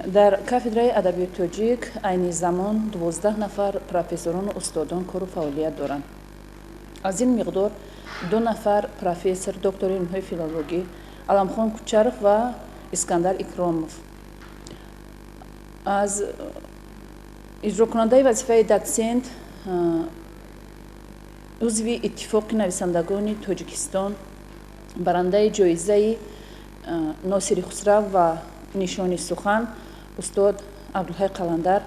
Дар кафедраи адабиёти тоҷик айни замон 12 нафар профессорону устодон кору фаъолият доранд. Аз ин миқдор ду нафар профессор, доктори илмҳои филологӣ Аламхон Кучаров ва Искандар Икромов, аз иҷрокунандаи вазифаи дотсент, узви Иттифоқи нависандагони Тоҷикистон, барандаи ҷоизаи Носири Хусрав ва Нишони сухан устод Абдулҳай Қаландар,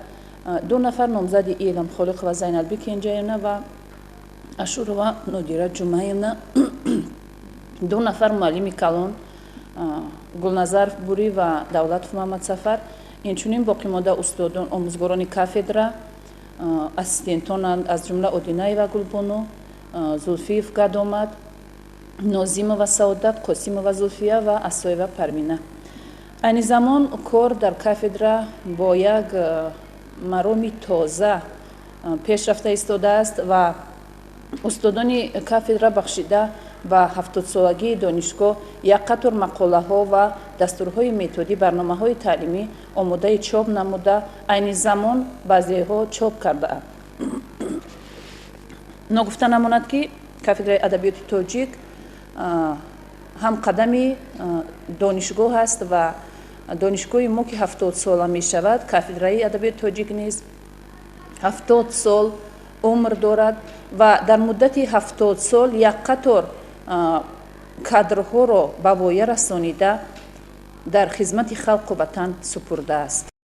ду нафар номзади илм Холиқова Зайналби Кенҷаевна ва Ашурова Нодира Ҷумаевна, ду нафар муаллими калон Гулназаров Бурӣ ва Давлатов Муҳаммадсафар, инчунин боқимонда устодон, омӯзгорони кафедра, ассистентонанд, аз ҷумла Одинаева Гулбону, Зулфиев Гадомад, Нозимова Саодат, Қосимова Зулфия ва Асоева Пармина. Айни замон кор дар кафедра бо як мароми тоза пеш рафта истодааст ва устодони кафедра бахшида ба 70-солагии донишгоҳ як қатор мақолаҳо ва дастурҳои методӣ, барномаҳои таълимӣ омодаи чоп намуда, айни замон баъзеҳо чоп кардаанд. Ногуфта намонад, ки кафедраи адабиёти тоҷик ҳамқадами донишгоҳ аст ва донишгоҳи мо, ки 70-сола мешавад, кафедраи адабиёти тоҷик низ 70 сол умр дорад ва дар муддати 70 сол як қатор кадрҳоро ба воя расонида, дар хизмати халқу ватан супурдааст.